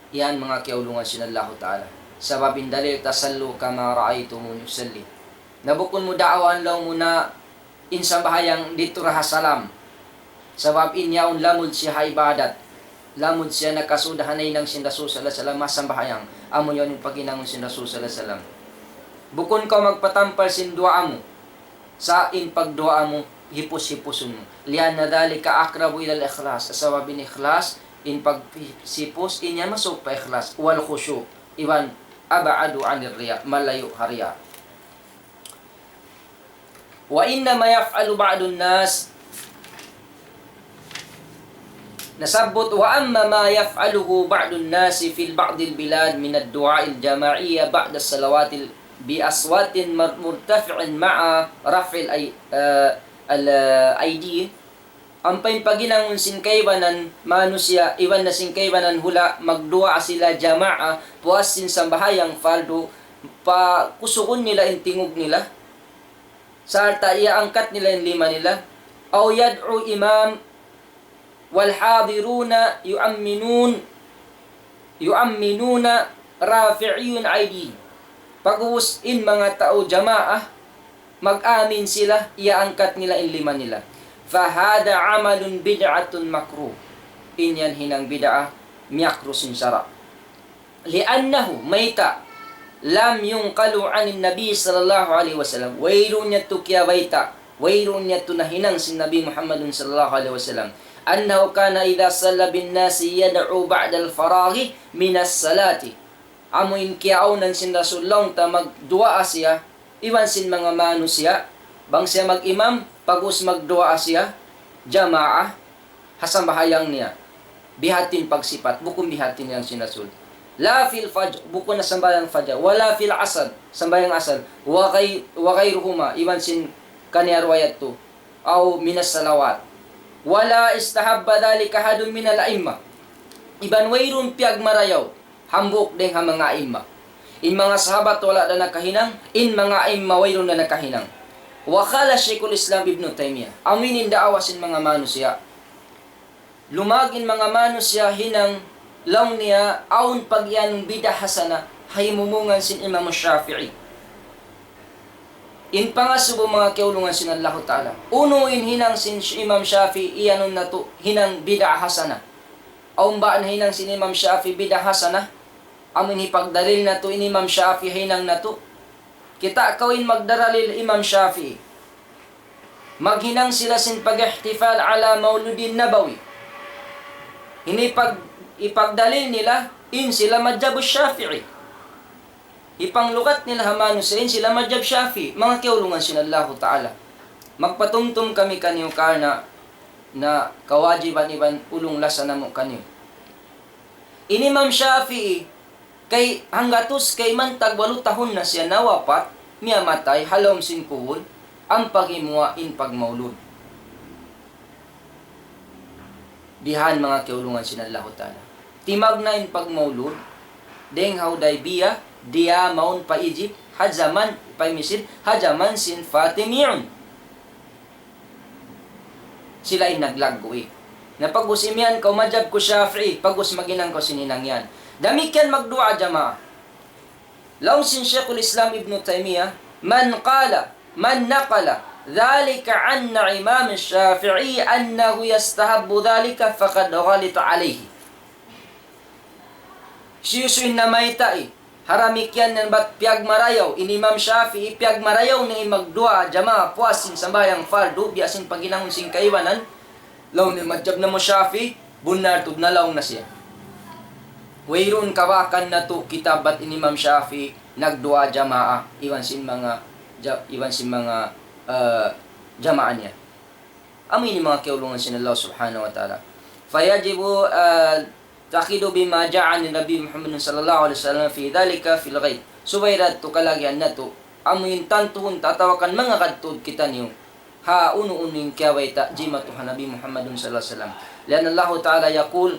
Yan manga kiyaulungan sin Allahu Ta'ala. Sabab in dalil ta, صلوا كما رأيتموني أصلي. Na bukun mu da'wahan laung mu na in sambahayang didtu ra ha salam. Sabab in yaun lamud siya ha ibadat. Lamud siya nakasud ha nahinang sin Rasul sallallahu alayhi wasallam ha sambahayang. Amu yaun in paghinangun sin Rasul sallallahu alayhi wasallam. Bukun kaw magpatampal sin duwaa mu. Sa' in pagduwaa mu, hipus-hipusun mu. لأن ذلك أقرب إلى الإخلاص. Sabab in ikhlas, in pagsipus, in yan masuuk pa ikhlas. والخشوع. Iban أبعد عن الرياء. Malayu' ha riya'. وإنما يفعل بعض الناس. Nasabbut, وأما ما يفعله بعض الناس في بعض البلاد من الدعاء الجماعي بعد الصلوات ال-، بأصوات مر-، مرتفع مع رفع الأي-، آه، الأيدي. Ampa in paghinangun sin kaibanan manusiya', iban na sin kaibanan hula', magduwaa sila jamaa, puas sin sambahayang fardu, pakusugun nila in tingug nila, sarta' iyaangkat nila in lima nila. أو يدعو الإمام والحاضرون يؤمنون، يؤمنون رافعي أيديهم. Pag'ubus in manga tau jamaa, mag-amin sila, iyaangkat nila in lima nila. فهذا عمل بدعة مكروه. In yan hinang bid'ah, miyakruh sin sara'. لأنه, mayta', لم ينقل عن النبي صلى الله عليه وسلم. Wayruun yadtu kiyabayta', wayruun yadtu nahinang sin Nabi Muhammadun صلى الله عليه وسلم. أنه كان إذا صلى بالناس يدعو بعد الفراغ من الصلاة. Amu in kiyaawnan sin Rasul laung ta magduwaa siya, iban sin manga manusiya', bang siya mag-imam, pag'ubus magduwaa siya, jamaa, ha sambahayang niya. Bihatin pagsipat, bukun bihatin yan sin Rasul. لا في الفجر, bukun na sambahayang fajar, ولا في العصر, sambahayang asar, وغي-، وغيرهما, iban sin kaniya ruwayat tu, أو من الصلوات. ولا استحب ذلك أحد من الأئمة. Iban wayruun piyagmarayaw hambuuk dayn ha manga a'imma. In manga sahabat wala' da nakahinang, in manga a'imma wayruun da nakahinang. وقال شيخ الإسلام ابن تيمية. Amu ini in daawa sin manga manusiya'. Lumag in manga manusiya' hinang laung niya awn pag-iyanun bid'ah hasana, ha himumungan sin Imam Shafi'i. In pangasubu manga kiyaulungan sin Allahu Ta'ala. Unu in hinang sin Imam Shafi'i iyanun natu' hinang bid'ah hasana. Awn ba in hinang sin Imam Shafi'i bid'ah hasana? Amu in hipagdalil natu' in Imam Shafi'i hinang natu'. Kita' kaw in magdalil Imam Shafi'i. Maghinang sila sin pag-ihtifal ala Mauludin Nabawi. Ini pag-, ipagdalil nila, in sila madhab Shafi'i. Ipanglukat nila ha manusiya' in sila madhab Shafi'i. Manga kiyaulungan sin Allahu Ta'ala. Magpatumtum kami kaniyu karna' na kawajiban iban ulung lasa namu' kaniyu. In Imam Shafi'i, kay hanggatus kay mantag walu tahun na siya nawapat, miyamatay, ha lawm sin kubul, ampa gimuwa' in pagmaulud. Bihan manga kiyaulungan sin Allahu Ta'ala. Timagna' in pagmaulud, dayng ha Hudaybiyah, diya mawn pa Egypt, ha jaman, pa Misir, ha jaman sin Fatimiyun. Sila in naglaggu' eh. Na pag'ubus imiyan kaw madhab ku Shafi'i, pag'ubus maghinang kaw sin hinang yan. Damikkiyan magduwaa jamaa. Laung sin Shaykhul Islam Ibn Taymiyyah, من قال، من نقل ذلك عن الإمام الشافعي أنه يستحب ذلك فقد غلط عليه. Hisiyu-siyu in namayta' ha damikkiyan yan bat piyagmarayaw, in Imam Shafi'i piyagmarayaw niya in magduwaa jamaa puas sin sambahayang fardu, biya' sin paghinangun sin kaibanan, laung niya madhab namu' Shafi'i, bunnal tuud na laung na siya. Wayruun kabakan natu' kitab bat in Imam Shafi'i nagduwaa jamaa, iban sin manga, ja-, iban sin manga, ah, jamaa niya. Amu ini manga kiyaulungan sin Allah Subhanahu wa Ta'ala. فيجب، ah, التعقيد بما جاء عن النبي محمد صلى الله عليه وسلم في ذلك في الغيب. Subay da tuud kalagihan natu', amu in tantuhun ta atawa kan mangagad tuud kitaniyu ha unu-unu in kiyabayta' jimatu ha Nabi Muhammadun sallallahu alayhi wasallam. لأن الله تعالى يقول: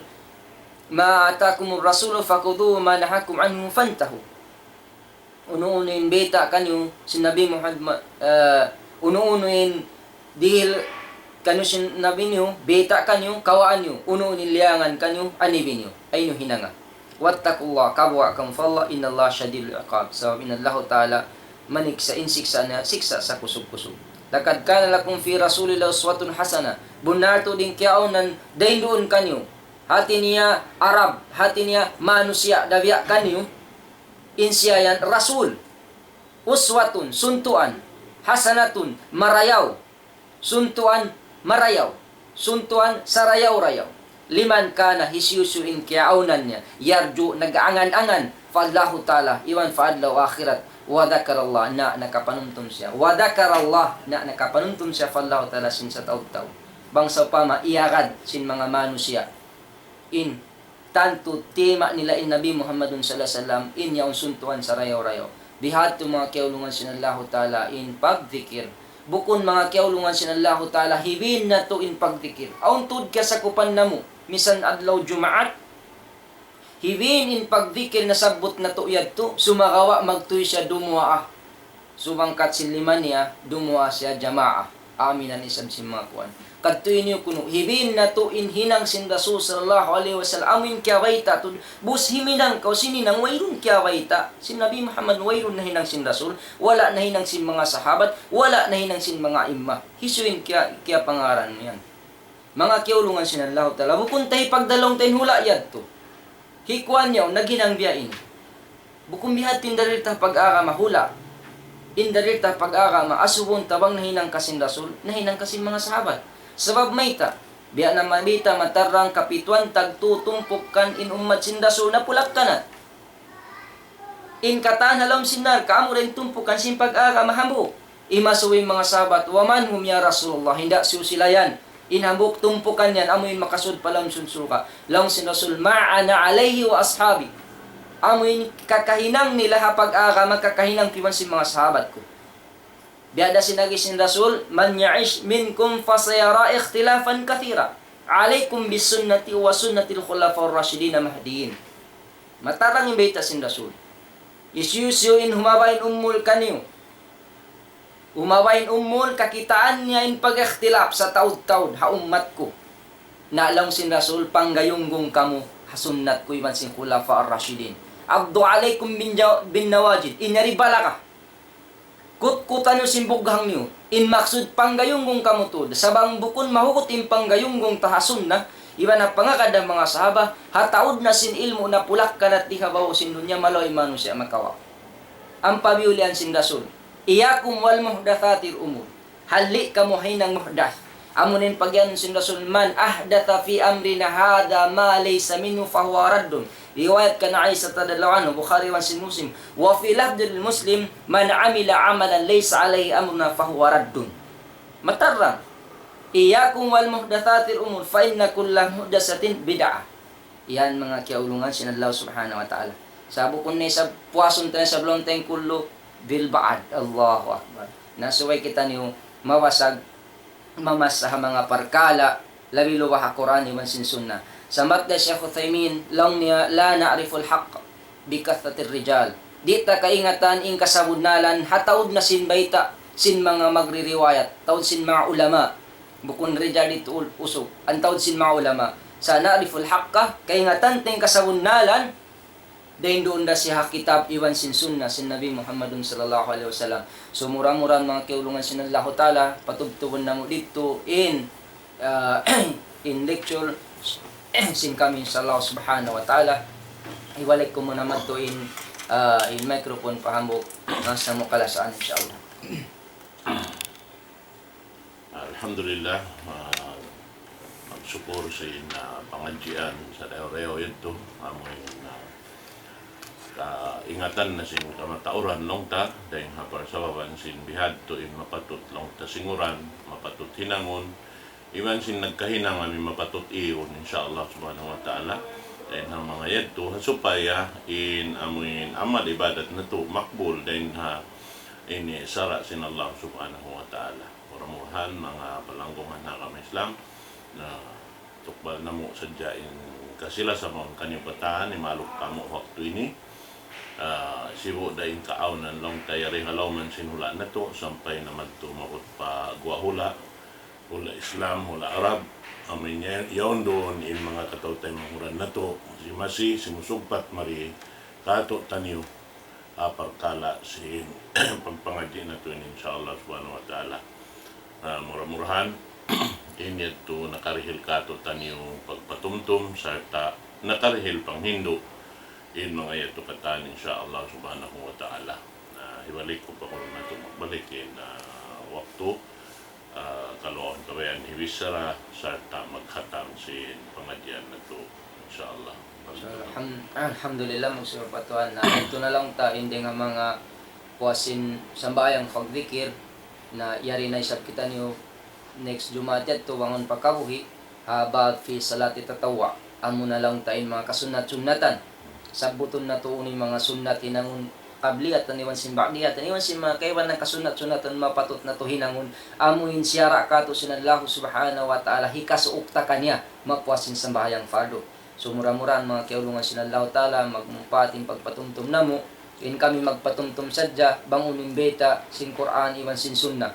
ما آتاكم الرسول فخذوه وما نهاكم عنه فانتهوا. Unu-unu in bayta' kaniyu sin Nabi Muhammad, ah, unu-unu in dihil kaniyu sin Nabi niyu, bayta' kaniyu, kawaan niyu, unu-unu in liyangan kaniyu, anibi niyu, ayaw niyu hinanga. واتقوا الله, kabuga' kamu pa Allah, إن الله شديد العقاب. Sabab in Allahu Ta'ala maniksa' in siksa' niya, siksa' sakusug-kusug. لقد كان لكم في رسول الله أسوة حسنة. Bunnal tuud in kiyaawnan dayn duun kaniyu. Hati niya Arab, hati niya manusiya' da biya' kaniyu. In siya yan Rasul. Uswatun, suntuan. Hasanatun, marayaw. Suntuan, marayaw. Suntuan, sarayaw-rayaw. لمن كان, hisiyu-siyu in kiyaawnan niya. يرجو, nag-angan-angan. pa Allahu Ta'ala, iban pa adlaw akhirat, وذكر الله, na nakapanumtum siya. وذكر الله, na nakapanumtum siya pa Allahu Ta'ala sin sataud-taud. Bang sawpama iyagad sin manga manusiya' in tantu tima' nila in Nabi Muhammadun sallallahu alayhi wasallam, in yaun suntuan sarayaw-rayaw. Bihadtu manga kiyaulungan sin Allahu Ta'ala in pagdikir. Bukun manga kiyaulungan sin Allahu Ta'ala, hibin natu' in pagdikir. Awn tuud kiyasakupan namu', misan adlaw Jumaat, hibin in pagdikir nasabbut natu' yadtu, sumagawa' magtuy siya dumuwaa. Subay hangkat sin lima niya, dumuwaa siya jamaa. Amu in isab sin manga kuwan. Kadtu ini kunu', hibin natu' in hinang sin Rasul sallallahu alayhi wasallam, amu in kiyabayta' tuud, bus himinang kaw sin hinang wayruun kiyabayta'. Sin Nabi Muhammad wayruun nahinang sin Rasul, wala' nahinang sin manga sahabat, wala' nahinang sin manga imma. Hisiyu in kiya-, kiyapangaran mu yan? Manga kiyaulungan sin Allahu Ta'ala, bukun ta hipagdalung ta in hula' yadtu. Hikuwan niya, naghinang biya' ini. Bukun bihadtu in dalil ta pag-agama hula'. In dalil ta pag-agama, asubuhun ta bang nahinang ka sin Rasul, nahinang ka sin manga sahabat. Sabab mayta', biya' na mayta' matarrang kapituan tagtu tumpukan in ummat sin Rasul napulak-kanat. In katan ha lawm sin narka', amu da in tumpukan sin pag-agama hambuuk. Imasubu in manga sahabat, ومن هم يا رسول الله, hinda siyu sila yan. In hambuuk tumpukan yan, amu in makasud pa lawm sin surga'. Laung sin Rasul, ما أنا عليه وأصحابي. Amu in kakahinang nila ha pag-agama, kakahinang ku iban sin manga sahabat ku. Biya' da sin agi sin Rasul, من يعش منكم فسيرى اختلافا كثيرا. عليكم بسنتي وسنة الخلفاء الراشدين المهديين. Matarrang in bayta' sin Rasul. Hisiyu-siyu in humaba' in umul kaniyu, humaba' in umul, kakitaan niya in pag-ikhtilaf sataud-taud ha ummat ku. Na laung sin Rasul, panggayunggung kamu ha sunnat ku iban sin Khulafa ar-Rashidin. عضوا عليكم بالنواجذ. In yari balaga. Kutkutan niyu sin bughang niyu. In maksud panggayunggung kamu tuud. Sa' bang bukun mahugut in panggayunggung ta ha sunnah, iban ha pangagad ha manga sahaba, ha taud na sin ilmu' napulak-kanat di ha babaw sin dunya, malawa' in manusiya' makawa'. Ampa biyulian sin Rasul, إياكم ومحدثات الأمور. Halli' kamu ha hinang muhdath. Amu in pagiyanun sin Rasul, من أحدث في أمرنا هذا ما ليس منه فهو رد. Riwayat kan Aisha radhiyallahu anha, Bukhari iban sin Muslim. وفي لفظ لمسلم، من عمل عملا ليس عليه أمرنا فهو رد. Matarrang. إياكم ومحدثات الأمور فإن كل محدثة بدعة. Yan manga kiyaulungan sin Allah Subhanahu wa Ta'ala. Sa' bukun na isab puasun ta na isab laung ta in kullu bil ba'd. Allahu Akbar. Na subay kitaniyu mawasag mamassa ha manga parkala', labi luba ha Qur'an iban sin Sunnah. Sambat da Shaykh Uthaymin, laung niya, لا نعرف الحق بكثرة الرجال. Di' ta kaingatan in kasabunnalan ha taud na sin bayta' sin manga magririwayat, taud sin manga ulama. Bukun rijal ditu ul-, usug, in taud sin manga ulama. Sa' نعرف الحق, kaingatan ta in kasabunnalan, dayn duun da siya ha kitab iban sin sunnah sin Nabi Muhammadun sallallahu alayhi wasallam. So, mura-murahan manga kiyaulungan sin Allahu Ta'ala, patubtubun namu' didtu in, ah, in lecture sin kami, insha Allah subhanahu wa ta'ala. Ibalik ku muna madtu in, ah, in microphone pa hambuuk, ah, sa' mu kalasaan, insha Allah. Alhamdulillah, ah, magsukul sin, ah, pangadjian sarayaw-rayaw yadtu, amu in, ah, kaingatan na sin kamatauran laung ta, dayn ha parsababan sin bihadtu in mapatut laung ta singuran, mapatut hinangun, iban sin nagkahinang amu in mapatut iyun, insha Allah subhanahu wa ta'ala. Dayn ha manga yadtu, ha supaya in amu in amal ibadat natu' makbul dayn ha ini sara' sin Allah subhanahu wa ta'ala. Mura-murahan manga palanggungan ha agama Islam, na tukbal namu' sadja in kasi-lasa mawn kaniyu katan, imaluk kamu waktu ini. Ah, sibu' da in kaawnan laung ta yari ha lawm sin hula' natu', sampay na madtu maabut pa guwa' hula', hula' Islam, hula' Arab, amu in ya-, yaun duun in manga kataw-taymanghuran natu', masi-masi, simusugpat mari, katu'taniyu, ha parkala' sin pagpangadji' natu' ini, insha Allah subhanahu wa ta'ala. Ah, mura-murahan, in yadtu nakarihil katu'taniyu pagpatumtum, sarta' nakarihil panghindu', in manga yadtu katan, insha Allah subhanahu wa ta'ala. Na, hibalik ku pa kunu' natu' magbalik in, ah, waktu, ah, kalu awn kabayaan hibichara, sarta' maghatam sin pangadjian natu'. Insha Allah. So, alham-, alhamdulillah, magsipasalamat pa Tuhan na ito na laung ta, in dayn ha manga kuwan sin sambahayang pagdikir, na yari na isab kitaniyu next Jumaat yadtu, bang awn pa kabuhi', ha bab fi salati tatawwu', amu na laung ta in manga kasunnat-sunnatan. Sabbutun natu' in manga sunnat hinangun qabliyatan iban sin ba'diyatan, iban sin manga kaibanan kasunnat-sunnatan mapatut natu' hinangun, amu in siyara' katu' sin Allah subhanahu wa ta'ala, hikasuuk ta kaniya, mapuas sin sambahayang fardu. So, mura-murahan manga kiyaulungan sin Allah ta'ala, magmumpaat in pagpatumtum namu', in kami magpatumtum sadja, bang unu in bayta' sin Qur'an iban sin Sunnah.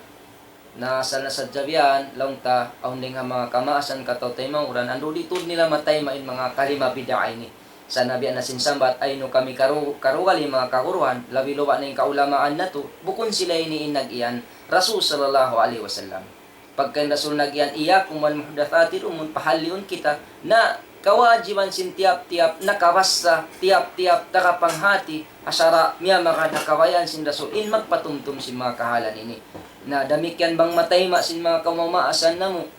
Na asal na sadja biya' yan, laung ta, awn dayn ha manga kamaasan kataw-taymanghuran, andu' di' tuud nila matayma' in manga kalima bid'a ini. Sa' na biya' na sin sambat, aynu kami karu-, karugal in manga kaguruhan, labi-labi na in kaulamaan natu', bukun sila ini in nag-iyan, Rasul sallallahu alayhi wasallam. Pagka in Rasul nag-iyan, إياكم ومحدثات الأمور, pahalliun kita, na kawajiban sin tiyap-tiyap nakabassa, tiyap-tiyap tagapanghati, ha sara' miyamagad ha kabayaan sin Rasul, in magpatumtum sin manga kahalan ini. Na damikkiyan bang matayma' sin manga kamaasan namu',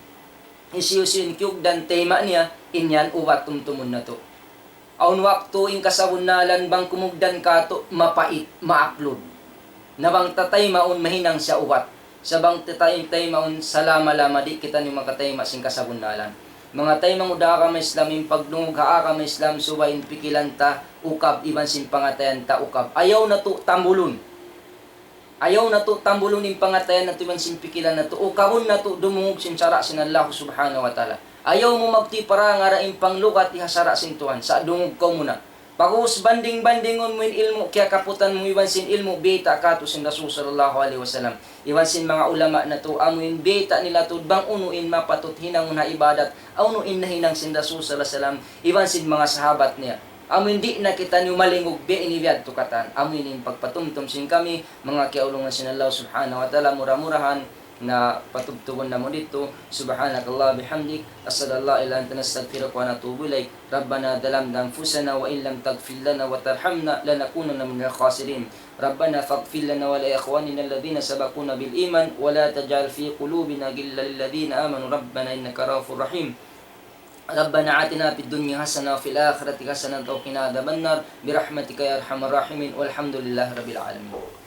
hisiyu-siyu in kiyugdan tayma' niya, in yan ubat tumtumun natu'. Awn waktu in kasabunnalan bang kumugdan katu', mapait, maaklud. Na bang tataymaun mahinang siya ubat. Sa' bang tatay-, taymaun salama-lama, di' kitaniyu makatayma' sin kasabunnalan. Manga taymanghud ha agama Islam, in pagdungug ha agama Islam, subay in pikilan ta ukab, iban sin pangatayan ta ukab. Ayaw natu' tambulun. Ayaw natu' tambulun in pangatayan natu' iban sin pikilan natu'. Ukabun natu' dumungug sin sara' sin Allah subhanahu wa ta'ala. Ayaw mu magtiparangara in panglugat ha sara' sin Tuhan. Sa' dungug kaw muna. Pag'ubus banding-bandingun mu in ilmu' kiyakaputan mu iban sin ilmu' bayta' katu' sin Rasul sallallahu alayhi wasallam. Iban sin manga ulama natu', amu in bayta' nila tuud bang unu in mapatut hinangun ha ibadat, unu in nahinang sin Rasul sallallahu alayhi wasallam, iban sin manga sahabat niya. Amu in di' na kitaniyu malingug biya' ini biya' tu katan. Amu ini in pagpatumtum sin kami, manga kiyaulungan sin Allah subhanahu wa ta'ala, mura-murahan na patubtuban namu' didtu. سبحانك اللهم وبحمدك، أشهد أن لا إله إلا أنت، نستغفرك ونتوب إليك. ربنا ظلمنا أنفسنا وإن لم تغفر لنا وترحمنا لنكونن من الخاسرين. ربنا فاغفر لنا ولإخواننا الذين سبقونا بالإيمان ولا تجعل في قلوبنا غلا للذين آمنوا ربنا إنك رءوف رحيم. ربنا آتنا في الدنيا حسنة وفي الآخرة حسنة وقنا عذاب النار برحمتك يا أرحم الراحمين والحمد لله رب العالمين.